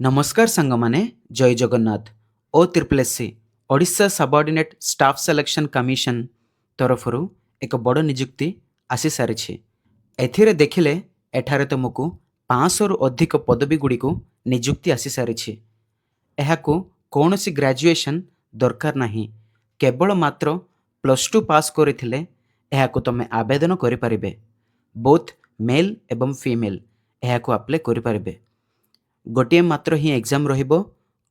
ନମସ୍କାର ସାଙ୍ଗମାନେ, ଜୟ Jagannath. O triple S C, Odisha subordinate staff selection commission ତରଫରୁ ଏକ ବଡ଼ ନିଯୁକ୍ତି ଆସିସାରିଛି। ଏଥିରେ ଦେଖିଲେ ଏଠାରେ ତୁମକୁ 500ରୁ ଅଧିକ ପଦବୀ ଗୁଡ଼ିକୁ ନିଯୁକ୍ତି ଆସିସାରିଛି। ଏହାକୁ କୌଣସି ଗ୍ରାଜୁଏସନ୍ ଦରକାର ନାହିଁ। କେବଳ ମାତ୍ର +2 ପାସ୍ କରିଥିଲେ ଏହାକୁ ତୁମେ ଆବେଦନ କରିପାରିବେ। ବୋଥ୍ ମେଲ୍ ଏବଂ ଫିମେଲ୍ ଏହାକୁ ଆପ୍ଲାଏ କରିପାରିବେ। ଗୋଟିଏ ମାତ୍ର ହିଁ ଏକ୍ଜାମ୍ ରହିବ।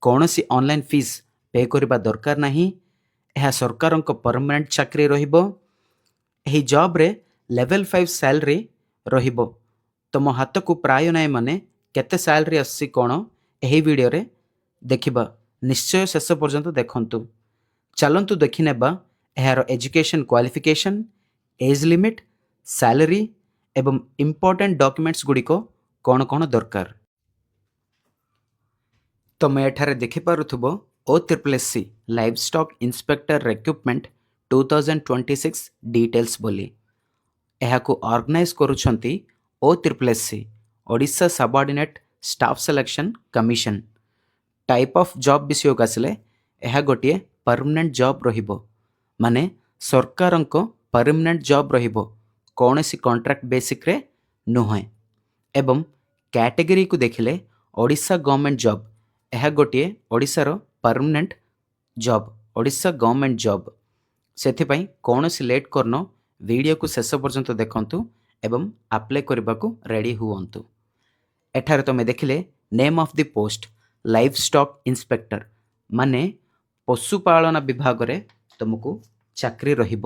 କୌଣସି ଅନଲାଇନ୍ ଫିସ୍ ପେ କରିବା ଦରକାର ନାହିଁ। ଏହା ସରକାରଙ୍କ ପରମାନେଣ୍ଟ ଚାକିରି ରହିବ। ଏହି ଜବ୍ରେ ଲେଭେଲ୍ 5 ସାଲାରୀ ରହିବ। ତୁମ ହାତକୁ ପ୍ରାୟ ନାହିଁ ମାନେ କେତେ ସାଲାରୀ ଆସୁଛି କ'ଣ, ଏହି ଭିଡ଼ିଓରେ ଦେଖିବା। ନିଶ୍ଚୟ ଶେଷ ପର୍ଯ୍ୟନ୍ତ ଦେଖନ୍ତୁ। ଚାଲନ୍ତୁ ଦେଖିନେବା ଏହାର education qualification, age limit, salary ଏବଂ ଇମ୍ପୋର୍ଟାଣ୍ଟ ଡକ୍ୟୁମେଣ୍ଟସ୍ ଗୁଡ଼ିକ କ'ଣ କ'ଣ ଦରକାର। ତମେ ଏଠାରେ ଦେଖିପାରୁଥିବ, O triple S C Livestock Inspector Recruitment 2026 details ବୋଲି। ଏହାକୁ ଅର୍ଗାନାଇଜ୍ କରୁଛନ୍ତି O triple S C, Odisha Subordinate Staff Selection Commission। Type of job ବିଷୟକୁ ଆସିଲେ ଏହା ଗୋଟିଏ ପରମାନେଣ୍ଟ ଜବ୍ ରହିବ, ମାନେ ସରକାରଙ୍କ ପରମାନେଣ୍ଟ ଜବ୍ ରହିବ, କୌଣସି କଣ୍ଟ୍ରାକ୍ଟ ବେସିସ୍ରେ ନୁହେଁ। ଏବଂ କ୍ୟାଟେଗୋରୀକୁ ଦେଖିଲେ ଓଡ଼ିଶା ଗଭର୍ଣ୍ଣମେଣ୍ଟ ଜବ୍। ଏହା ଗୋଟିଏ ଓଡ଼ିଶାର permanent job, Odisha government job. ସେଥିପାଇଁ କୌଣସି ଲେଟ୍ କରନି, ଭିଡ଼ିଓକୁ ଶେଷ ପର୍ଯ୍ୟନ୍ତ ଦେଖନ୍ତୁ ଏବଂ ଆପ୍ଲାଏ କରିବାକୁ ରେଡ଼ି ହୁଅନ୍ତୁ। ଏଠାରେ ତୁମେ ଦେଖିଲେ, name of the post Livestock Inspector, ମାନେ ପଶୁପାଳନ ବିଭାଗରେ ତୁମକୁ ଚାକିରି ରହିବ।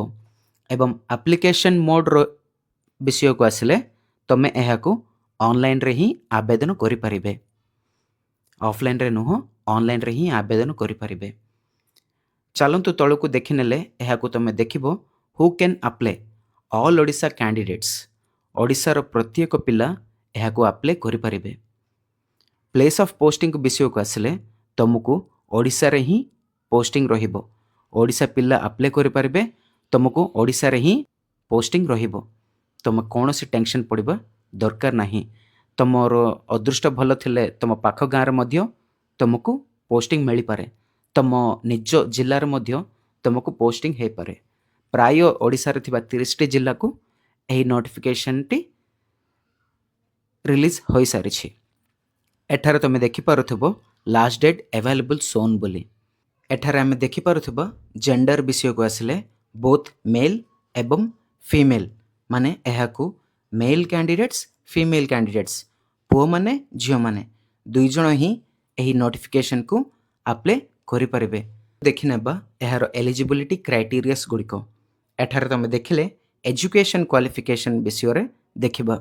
ଏବଂ ଆପ୍ଲିକେସନ୍ ମୋଡ଼୍ର ବିଷୟକୁ ଆସିଲେ ତୁମେ ଏହାକୁ ଅନଲାଇନ୍ରେ ହିଁ ଆବେଦନ କରିପାରିବେ। ଅଫଲାଇନ୍ରେ ନୁହଁ, ଅନଲାଇନ୍ରେ ହିଁ ଆବେଦନ କରିପାରିବେ। ଚାଲନ୍ତୁ ତଳକୁ ଦେଖିନେଲେ ଏହାକୁ ତୁମେ ଦେଖିବ, who can apply? All Odisha candidates। ଓଡ଼ିଶାର ପ୍ରତ୍ୟେକ ପିଲା ଏହାକୁ ଆପ୍ଲାଏ କରିପାରିବେ। ପ୍ଲେସ୍ ଅଫ୍ ପୋଷ୍ଟିଂ ବିଷୟକୁ ଆସିଲେ ତୁମକୁ ଓଡ଼ିଶାରେ ହିଁ ପୋଷ୍ଟିଂ ରହିବ। ଓଡ଼ିଶା ପିଲା ଆପ୍ଲାଏ କରିପାରିବେ। ତୁମକୁ ଓଡ଼ିଶାରେ ହିଁ ପୋଷ୍ଟିଂ ରହିବ। ତୁମେ କୌଣସି ଟେନସନ୍ ପଡ଼ିବା ଦରକାର ନାହିଁ। ତୁମର ଅଦୃଷ୍ଟ ଭଲ ଥିଲେ ତୁମ ପାଖ ଗାଁରେ ମଧ୍ୟ ତୁମକୁ ପୋଷ୍ଟିଂ ମିଳିପାରେ। ତୁମ ନିଜ ଜିଲ୍ଲାରେ ମଧ୍ୟ ତୁମକୁ ପୋଷ୍ଟିଂ ହେଇପାରେ। ପ୍ରାୟ ଓଡ଼ିଶାରେ ଥିବା 30ଟି ଜିଲ୍ଲାକୁ ଏହି ନୋଟିଫିକେସନ୍ଟି ରିଲିଜ୍ ହୋଇସାରିଛି। ଏଠାରେ ତୁମେ ଦେଖିପାରୁଥିବ, ଲାଷ୍ଟ ଡେଟ୍ ଆଭେଲେବୁଲ୍ ସୁନ୍ ବୋଲି। ଏଠାରେ ଆମେ ଦେଖିପାରୁଥିବା, ଜେଣ୍ଡର ବିଷୟକୁ ଆସିଲେ ବୋଥ୍ ମେଲ୍ ଏବଂ ଫିମେଲ୍, ମାନେ ଏହାକୁ ମେଲ୍ କ୍ୟାଣ୍ଡିଡେଟ୍ସ, ଫିମେଲ୍ କ୍ୟାଣ୍ଡିଡେଟ୍ସ, ପୁଅମାନେ ଝିଅମାନେ ଦୁଇ ଜଣ ହିଁ ଏହି ନୋଟିଫିକେସନ୍କୁ ଆପ୍ଲାଏ କରିପାରିବେ। ଦେଖିନେବା ଏହାର ଏଲିଜିବିଲିଟି କ୍ରାଇଟେରିଆସ୍ ଗୁଡ଼ିକ। ଏଠାରେ ତୁମେ ଦେଖିଲେ, ଏଜୁକେସନ୍ କ୍ୱାଲିଫିକେସନ୍ ବିଷୟରେ ଦେଖିବା,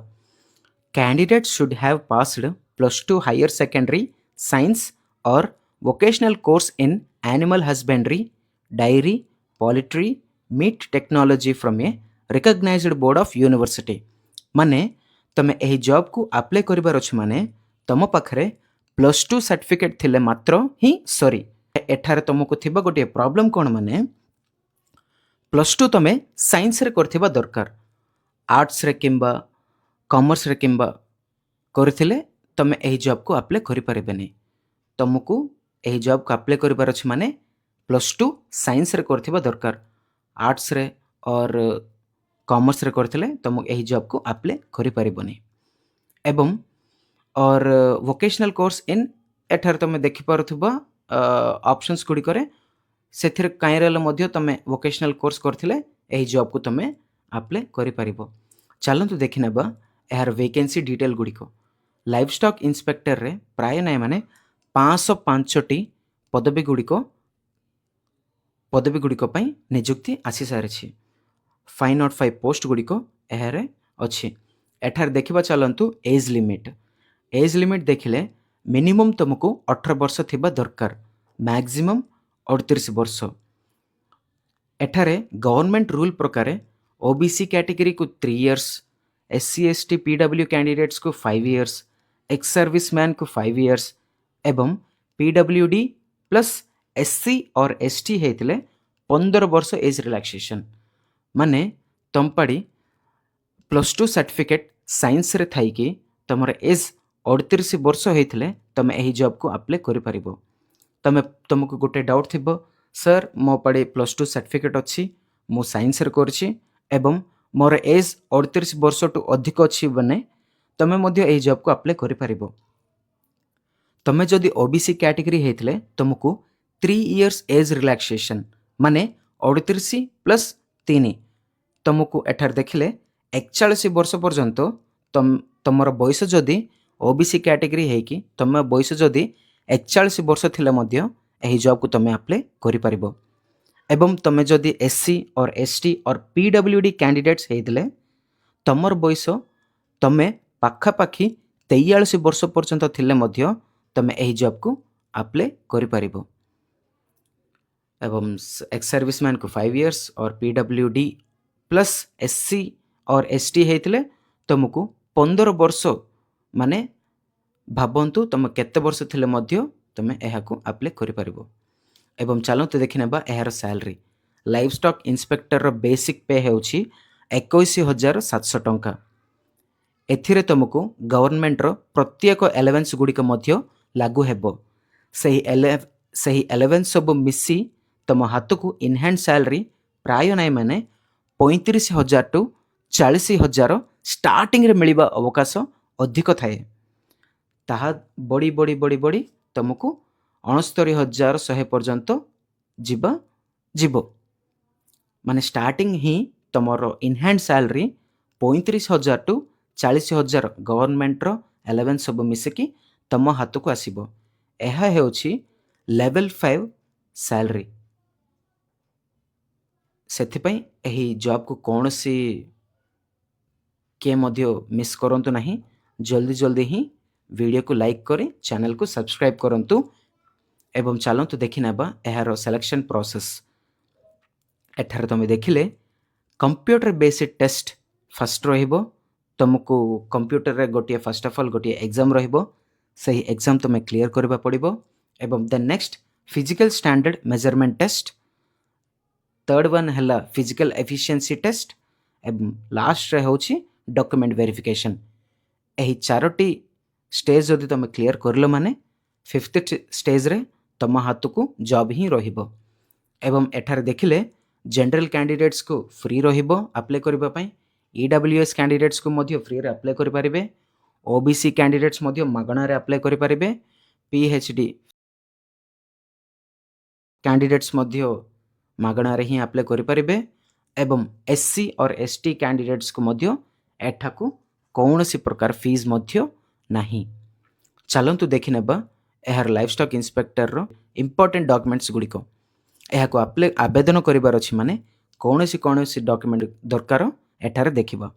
candidate should have passed +2 higher secondary science or vocational course in animal husbandry, dairy, poultry, meat technology from a recognized board of university। ମାନେ ତମେ ଏହି ଜବ୍କୁ ଆପ୍ଲାଏ କରିବାର ଅଛି ମାନେ ତମ ପାଖରେ +2 ସାର୍ଟିଫିକେଟ୍ ଥିଲେ ମାତ୍ର ହିଁ। ସରି, ଏଠାରେ ତୁମକୁ ଥିବା ଗୋଟିଏ ପ୍ରୋବ୍ଲେମ୍ କ'ଣ ମାନେ +2 ତମେ ସାଇନ୍ସରେ କରିଥିବା ଦରକାର। ଆର୍ଟ୍ସରେ କିମ୍ବା କମର୍ସରେ କିମ୍ବା କରିଥିଲେ ତମେ ଏହି ଜବ୍କୁ ଆପ୍ଲାଏ କରିପାରିବେନି। ତୁମକୁ ଏହି ଜବ୍କୁ ଆପ୍ଲାଏ କରିବାର ଅଛି ମାନେ +2 ସାଇନ୍ସରେ କରିଥିବା ଦରକାର। ଆର୍ଟ୍ସରେ ଅର୍ କମର୍ସରେ କରିଥିଲେ ତୁମକୁ ଏହି ଜବ୍କୁ ଆପ୍ଲାଏ କରିପାରିବନି। ଏବଂ ଅର୍ ଭୋକେସନାଲ୍ କୋର୍ସ ଇନ୍, ଏଠାରେ ତୁମେ ଦେଖିପାରୁଥିବ ଅପସନ୍ସ ଗୁଡ଼ିକରେ, ସେଥିରେ କାହିଁରେ ହେଲେ ମଧ୍ୟ ତୁମେ ଭୋକେସନାଲ୍ କୋର୍ସ କରିଥିଲେ ଏହି ଜବ୍କୁ ତୁମେ ଆପ୍ଲାଏ କରିପାରିବ। ଚାଲନ୍ତୁ ଦେଖିନେବା ଏହାର ଭେକେନ୍ସି ଡିଟେଲ୍ ଗୁଡ଼ିକ। ଲାଇଭ୍ ଷ୍ଟକ୍ ଇନ୍ସପେକ୍ଟରରେ ପ୍ରାୟ ନାହିଁ ମାନେ 505ଟି ପଦବୀ ଗୁଡ଼ିକ ପାଇଁ ନିଯୁକ୍ତି ଆସିସାରିଛି। 505 ପୋଷ୍ଟ ଗୁଡ଼ିକ ଏହାରେ ଅଛି। ଏଠାରେ ଦେଖିବା ଚାଲନ୍ତୁ ଏଜ୍ ଲିମିଟ୍। ଏଜ୍ ଲିମିଟ୍ ଦେଖିଲେ ମିନିମମ୍ ତୁମକୁ 18 ବର୍ଷ ଥିବା ଦରକାର, ମ୍ୟାକ୍ସିମମ୍ 38 ବର୍ଷ। ଏଠାରେ ଗଭର୍ଣ୍ଣମେଣ୍ଟ ରୁଲ୍ ପ୍ରକାରେ OBC କ୍ୟାଟେଗୋରୀକୁ 3 years, SC, ST, PW କ୍ୟାଣ୍ଡିଡେଟ୍ସକୁ 5 years, X service ମ୍ୟାନ୍କୁ 5 years ଏବଂ PWD plus SC or ST ହେଇଥିଲେ 15 ବର୍ଷ ଏଜ୍ ରିଲାକ୍ସେସନ୍। ମାନେ ତମ ପାଡ଼ି +2 ସାର୍ଟିଫିକେଟ୍ ସାଇନ୍ସରେ ଥାଇକି ତୁମର ଏଜ୍ 38 ବର୍ଷ ହେଇଥିଲେ ତୁମେ ଏହି ଜବ୍କୁ ଆପ୍ଲାଏ କରିପାରିବ। ତୁମକୁ ଗୋଟେ ଡାଉଟ୍ ଥିବ, ସାର୍, ମୋ ପାଖେ +2 ସାର୍ଟିଫିକେଟ୍ ଅଛି, ମୁଁ ସାଇନ୍ସରେ କରିଛି ଏବଂ ମୋର ଏଜ୍ 38 ବର୍ଷଠୁ ଅଧିକ ଅଛି ମାନେ ତୁମେ ମଧ୍ୟ ଏହି ଜବ୍କୁ ଆପ୍ଲାଏ କରିପାରିବ। ତୁମେ ଯଦି ଓ ବି ସି କ୍ୟାଟେଗୋରୀ ହେଇଥିଲେ ତୁମକୁ 3 ଇୟର୍ସ ଏଜ୍ ରିଲାକ୍ସେସନ୍, ମାନେ 38 ପ୍ଲସ୍ 3, ତୁମକୁ ଏଠାରେ ଦେଖିଲେ 41 ବର୍ଷ ପର୍ଯ୍ୟନ୍ତ ତୁମର ବୟସ ଯଦି ଓ ବି ସି କ୍ୟାଟେଗୋରୀ ହେଇକି ତୁମ ବୟସ ଯଦି 41 ବର୍ଷ ଥିଲେ ମଧ୍ୟ ଏହି ଜବ୍କୁ ତୁମେ ଆପ୍ଲାଏ କରିପାରିବ। ଏବଂ ତୁମେ ଯଦି SC or ST or PWD candidates ହେଇଥିଲେ ତୁମର ବୟସ ତୁମେ ପାଖାପାଖି 43 ବର୍ଷ ପର୍ଯ୍ୟନ୍ତ ଥିଲେ ମଧ୍ୟ ତୁମେ ଏହି ଜବ୍କୁ ଆପ୍ଲାଏ କରିପାରିବ। ଏବଂ X ସର୍ଭିସମ୍ୟାନ୍କୁ 5 years or PWD plus SC or ST ହେଇଥିଲେ ତୁମକୁ 15 ବର୍ଷ, ମାନେ ଭାବନ୍ତୁ ତୁମେ କେତେ ବର୍ଷ ଥିଲେ ମଧ୍ୟ ତୁମେ ଏହାକୁ ଆପ୍ଲାଏ କରିପାରିବ। ଏବଂ ଚାଲନ୍ତୁ ଦେଖିନେବା ଏହାର ସ୍ୟାଲେରୀ। ଲାଇଭ୍ ଷ୍ଟକ୍ ଇନ୍ସପେକ୍ଟରର ବେସିକ୍ ପେ ହେଉଛି 21,700 ଟଙ୍କା। ଏଥିରେ ତୁମକୁ ଗଭର୍ଣ୍ଣମେଣ୍ଟର ପ୍ରତ୍ୟେକ ଆଲାୱେନ୍ସ ଗୁଡ଼ିକ ମଧ୍ୟ ଲାଗୁ ହେବ। ସେହି ଆଲାୱେନ୍ସ ସବୁ ମିଶି ତୁମ ହାତକୁ ଇନହ୍ୟାଣ୍ଡ ସ୍ୟାଲେରୀ ପ୍ରାୟ ନାହିଁ ମାନେ 35,000 ଟୁ 40,000 ଷ୍ଟାର୍ଟିଂରେ ମିଳିବା ଅବକାଶ ଅଧିକ ଥାଏ। ତାହା ବଢ଼ି ବଢ଼ି ବଢ଼ି ବଢ଼ି ତୁମକୁ 69,100 ପର୍ଯ୍ୟନ୍ତ ଯିବ। ମାନେ ଷ୍ଟାର୍ଟିଂ ହିଁ ତୁମର ଇନହ୍ୟାଣ୍ଡ ସ୍ୟାଲେରୀ 35,000 ଟୁ 40,000 ଗଭର୍ଣ୍ଣମେଣ୍ଟର ଆଲାୱେନ୍ସ ସବୁ ମିଶିକି ତୁମ ହାତକୁ ଆସିବ। ଏହା ହେଉଛି ଲେଭେଲ୍ 5 ସ୍ୟାଲେରୀ। ସେଥିପାଇଁ ଏହି ଜବ୍କୁ କୌଣସି କିଏ ମଧ୍ୟ ମିସ୍ କରନ୍ତୁ ନାହିଁ। ଜଲ୍ଦି ଜଲ୍ଦି ହିଁ ଭିଡ଼ିଓକୁ ଲାଇକ୍ କରି ଚ୍ୟାନେଲକୁ ସବସ୍କ୍ରାଇବ୍ କରନ୍ତୁ। ଏବଂ ଚାଲନ୍ତୁ ଦେଖିନେବା ଏହାର ସିଲେକ୍ସନ୍ ପ୍ରୋସେସ୍। ଏଠାରେ ତୁମେ ଦେଖିଲେ କମ୍ପ୍ୟୁଟର ବେସ୍ଡ ଟେଷ୍ଟ ଫାଷ୍ଟ ରହିବ। ତୁମକୁ କମ୍ପ୍ୟୁଟରରେ ଗୋଟିଏ ଫାଷ୍ଟ ଅଫ୍ ଅଲ୍ ଗୋଟିଏ ଏକ୍ଜାମ୍ ରହିବ। ସେହି ଏକ୍ଜାମ୍ ତୁମେ କ୍ଲିୟର କରିବା ପଡ଼ିବ। ଏବଂ then next physical standard measurement test, third one ହେଲା ଫିଜିକାଲ ଏଫିସିଏନ୍ସି ଟେଷ୍ଟ ଏବଂ ଲାଷ୍ଟରେ ହେଉଛି ଡକ୍ୟୁମେଣ୍ଟ ଭେରିଫିକେସନ୍। ଏହି ଚାରୋଟି ଷ୍ଟେଜ୍ ଯଦି ତୁମେ କ୍ଲିୟର କରିଲ ମାନେ ଫିଫ୍ଥ ଷ୍ଟେଜ୍ରେ ତୁମ ହାତକୁ ଜବ୍ ହିଁ ରହିବ। ଏବଂ ଏଠାରେ ଦେଖିଲେ ଜେନେରାଲ କ୍ୟାଣ୍ଡିଡେଟ୍ସକୁ ଫ୍ରି ରହିବ ଆପ୍ଲାଏ କରିବା ପାଇଁ। ଇ ଡବ୍ଲ୍ୟୁ ଏସ୍ କ୍ୟାଣ୍ଡିଡେଟ୍ସକୁ ମଧ୍ୟ ଫ୍ରିରେ ଆପ୍ଲାଏ କରିପାରିବେ। ଓ ବି ସି କ୍ୟାଣ୍ଡିଡେଟ୍ସ ମଧ୍ୟ ମାଗଣାରେ ଆପ୍ଲାଏ କରିପାରିବେ। ପି ଏଚ୍ ଡି କ୍ୟାଣ୍ଡିଡେଟ୍ସ ମଧ୍ୟ ମାଗଣାରେ ହିଁ ଆପ୍ଲାଏ କରିପାରିବେ। ଏବଂ ଏସ୍ ସି ଅର୍ ଏସ୍ ଟି କ୍ୟାଣ୍ଡିଡେଟ୍ସକୁ ମଧ୍ୟ ଏଠାକୁ କୌଣସି ପ୍ରକାର ଫିଜ୍ ମଧ୍ୟ ନାହିଁ। ଚାଲନ୍ତୁ ଦେଖିନେବା ଏହାର ଲାଇଭ୍ ଷ୍ଟକ୍ ଇନ୍ସପେକ୍ଟରର ଇମ୍ପୋର୍ଟାଣ୍ଟ ଡକ୍ୟୁମେଣ୍ଟସ୍ ଗୁଡ଼ିକ। ଏହାକୁ ଆପ୍ଲାଏ ଆବେଦନ କରିବାର ଅଛି ମାନେ କୌଣସି କୌଣସି ଡକ୍ୟୁମେଣ୍ଟ ଦରକାର, ଏଠାରେ ଦେଖିବା।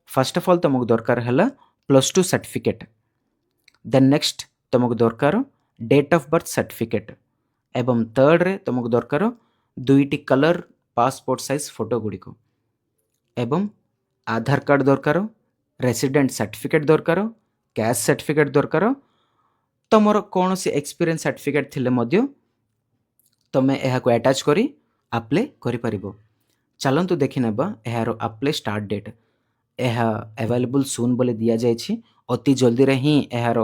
ଫାର୍ଷ୍ଟ ଅଫ୍ ଅଲ୍ ତୁମକୁ ଦରକାର ହେଲା +2 ସାର୍ଟିଫିକେଟ୍। ଦେନ୍ ନେକ୍ସଟ ତୁମକୁ ଦରକାର ଡେଟ୍ ଅଫ୍ ବର୍ଥ ସାର୍ଟିଫିକେଟ୍ ଏବଂ ଥର୍ଡ଼ରେ ତୁମକୁ ଦରକାର ଦୁଇଟି କଲର୍ ପାସପୋର୍ଟ ସାଇଜ୍ ଫଟୋ ଗୁଡ଼ିକ ଏବଂ ଆଧାର କାର୍ଡ଼ ଦରକାର, ରେସିଡେଣ୍ଟ ସାର୍ଟିଫିକେଟ୍ ଦରକାର, କ୍ୟାଷ୍ଟ ସାର୍ଟିଫିକେଟ୍ ଦରକାର। ତୁମର କୌଣସି ଏକ୍ସପିରିଏନ୍ସ ସାର୍ଟିଫିକେଟ୍ ଥିଲେ ମଧ୍ୟ ତୁମେ ଏହାକୁ ଆଟାଚ୍ କରି ଆପ୍ଲାଏ କରିପାରିବ। ଚାଲନ୍ତୁ ଦେଖିନେବା ଏହାର ଆପ୍ଲାଏ ଷ୍ଟାର୍ଟ ଡେଟ୍। ଏହା ଆଭେଲେବୁଲ୍ ସୁନ୍ ବୋଲି ଦିଆଯାଇଛି। ଅତି ଜଲ୍ଦିରେ ହିଁ ଏହାର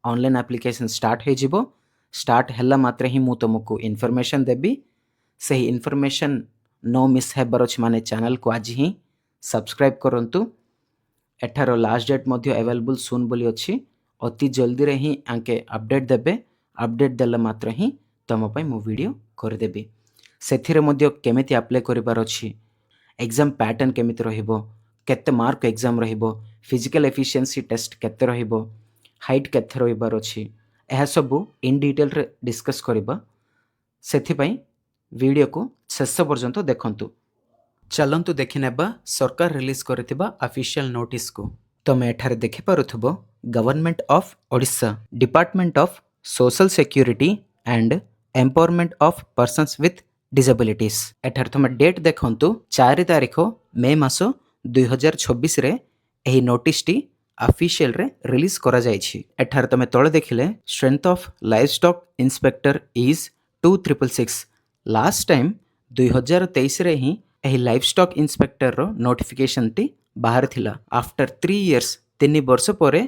ଅନଲାଇନ୍ ଆପ୍ଲିକେସନ୍ ଷ୍ଟାର୍ଟ ହେଇଯିବ। ଷ୍ଟାର୍ଟ ହେଲା ମାତ୍ରେ ହିଁ ମୁଁ ତୁମକୁ ଇନଫର୍ମେସନ୍ ଦେବି। ସେହି ଇନଫର୍ମେସନ୍ ନ ମିସ୍ ହେବାର ଅଛି ମାନେ ଚ୍ୟାନେଲକୁ ଆଜି ହିଁ ସବସ୍କ୍ରାଇବ୍ କରନ୍ତୁ। ଏଠାର ଲାଷ୍ଟ ଡେଟ୍ ମଧ୍ୟ ଆଭେଲେବୁଲ୍ ସୁନ୍ ବୋଲି ଅଛି। ଅତି ଜଲ୍ଦିରେ ହିଁ ଆଙ୍କେ ଅପଡ଼େଟ୍ ଦେବେ। ଅପଡ଼େଟ୍ ଦେଲା ମାତ୍ର ହିଁ ତୁମ ପାଇଁ ମୁଁ ଭିଡ଼ିଓ କରିଦେବି। ସେଥିରେ ମଧ୍ୟ କେମିତି ଆପ୍ଲାଏ କରିବାର ଅଛି, ଏକ୍ଜାମ୍ ପ୍ୟାଟର୍ନ କେମିତି ରହିବ, କେତେ ମାର୍କ ଏକ୍ଜାମ୍ ରହିବ, ଫିଜିକାଲ୍ ଏଫିସିଏନ୍ସି ଟେଷ୍ଟ କେତେ ରହିବ, ହାଇଟ୍ କେତେ ରହିବାର ଅଛି, ଏହା ସବୁ ଇନ୍ ଡିଟେଲରେ ଡିସ୍କସ୍ କରିବା। ସେଥିପାଇଁ ଭିଡ଼ିଓକୁ ଶେଷ ପର୍ଯ୍ୟନ୍ତ ଦେଖନ୍ତୁ। ଚାଲନ୍ତୁ ଦେଖିନେବା ସରକାର ରିଲିଜ୍ କରିଥିବା ଅଫିସିଆଲ ନୋଟିସ୍କୁ। ତୁମେ ଏଠାରେ ଦେଖିପାରୁଥିବ, Government of Odisha, Department of Social Security and Empowerment of Persons with Disabilities। ଏଠାରେ ତୁମେ ଡେଟ୍ ଦେଖନ୍ତୁ, 4 ତାରିଖ ମେ ମାସ 2026ରେ ଏହି ନୋଟିସ୍ଟି ଅଫିସିଆଲରେ ରିଲିଜ୍ କରାଯାଇଛି। ଏଠାରେ ତୁମେ ତଳେ ଦେଖିଲେ strength of livestock inspector is 2666। Last time 2023ରେ ହିଁ ଏହି ଲାଇଭ୍ ଷ୍ଟକ୍ ଇନ୍ସପେକ୍ଟରର ନୋଟିଫିକେସନ୍ଟି ବାହାରିଥିଲା। ଆଫ୍ଟର 3 ଇୟର୍ସ, 3 ବର୍ଷ ପରେ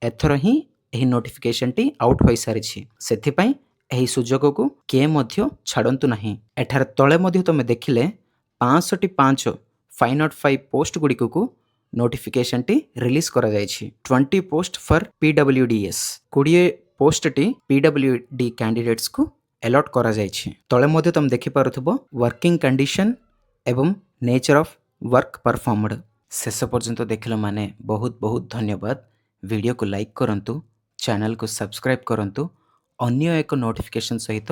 ଏଥର ହିଁ ଏହି ନୋଟିଫିକେସନଟି ଆଉଟ୍ ହୋଇସାରିଛି। ସେଥିପାଇଁ ଏହି ସୁଯୋଗକୁ କିଏ ମଧ୍ୟ ଛାଡ଼ନ୍ତୁ ନାହିଁ। ଏଠାରେ ତଳେ ମଧ୍ୟ ତୁମେ ଦେଖିଲେ 505, 505 ପୋଷ୍ଟ ଗୁଡ଼ିକକୁ ନୋଟିଫିକେସନଟି ରିଲିଜ୍ କରାଯାଇଛି। 20 ପୋଷ୍ଟ ଫର୍ ପିଡବ୍ଲ୍ୟୁଡିଏସ୍, 20 ପୋଷ୍ଟଟି ପିଡବ୍ଲ୍ୟୁଡି କ୍ୟାଣ୍ଡିଡେଟ୍ସକୁ ଆଲଟ୍ କରାଯାଇଛି। ତଳେ ମଧ୍ୟ ତୁମେ ଦେଖିପାରୁଥିବ ୱାର୍କିଂ କଣ୍ଡିସନ୍ ଏବଂ ନେଚର୍ ଅଫ୍ ୱାର୍କ ପରଫର୍ମଡ। ଶେଷ ପର୍ଯ୍ୟନ୍ତ ଦେଖିଲ ମାନେ ବହୁତ ବହୁତ ଧନ୍ୟବାଦ। ଭିଡ଼ିଓକୁ ଲାଇକ୍ କରନ୍ତୁ, ଚ୍ୟାନେଲକୁ ସବସ୍କ୍ରାଇବ୍ କରନ୍ତୁ। ଅନ୍ୟ ଏକ ନୋଟିଫିକେସନ୍ ସହିତ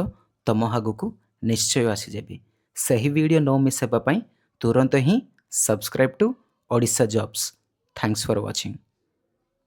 ତମ ଆଗକୁ ନିଶ୍ଚୟ ଆସିଯିବି। ସେହି ଭିଡ଼ିଓ ନ ମିସ୍ ହେବା ପାଇଁ ତୁରନ୍ତ ହିଁ subscribe to Odisha Jobs. Thanks for watching.